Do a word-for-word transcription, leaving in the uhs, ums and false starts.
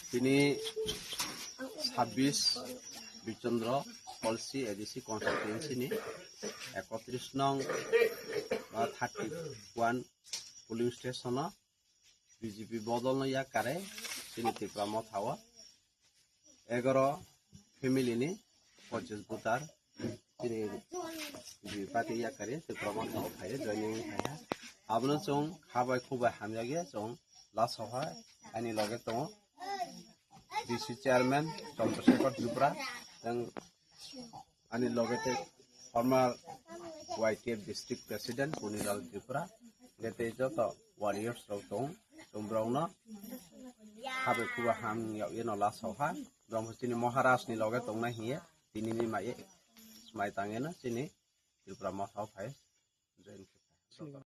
Tini sabbish Bichandra Palsi A D C constituency ni ekotris nong, ah, thirty one polling station o B J P bodol no yakare chini Tipra Motha o egaro family ni pachis voter chini B J P party yakare Tipra Motha o phai joining phai ha. Abono chwng khabai khubai hamya ge chwng last o ha ani loge tongo D C chairman Chandrasekhar Tripura, tei ani loge tei former Y T F district president Punilal Tripura, tei tei joto warriors rok tong, tong borok no khabai khubai ham yag yeno last o ha, borok chini Maharaj ni loge tongnai hiye, tini ni mai mai tang yeno chini Tripura Motha o phai join khe.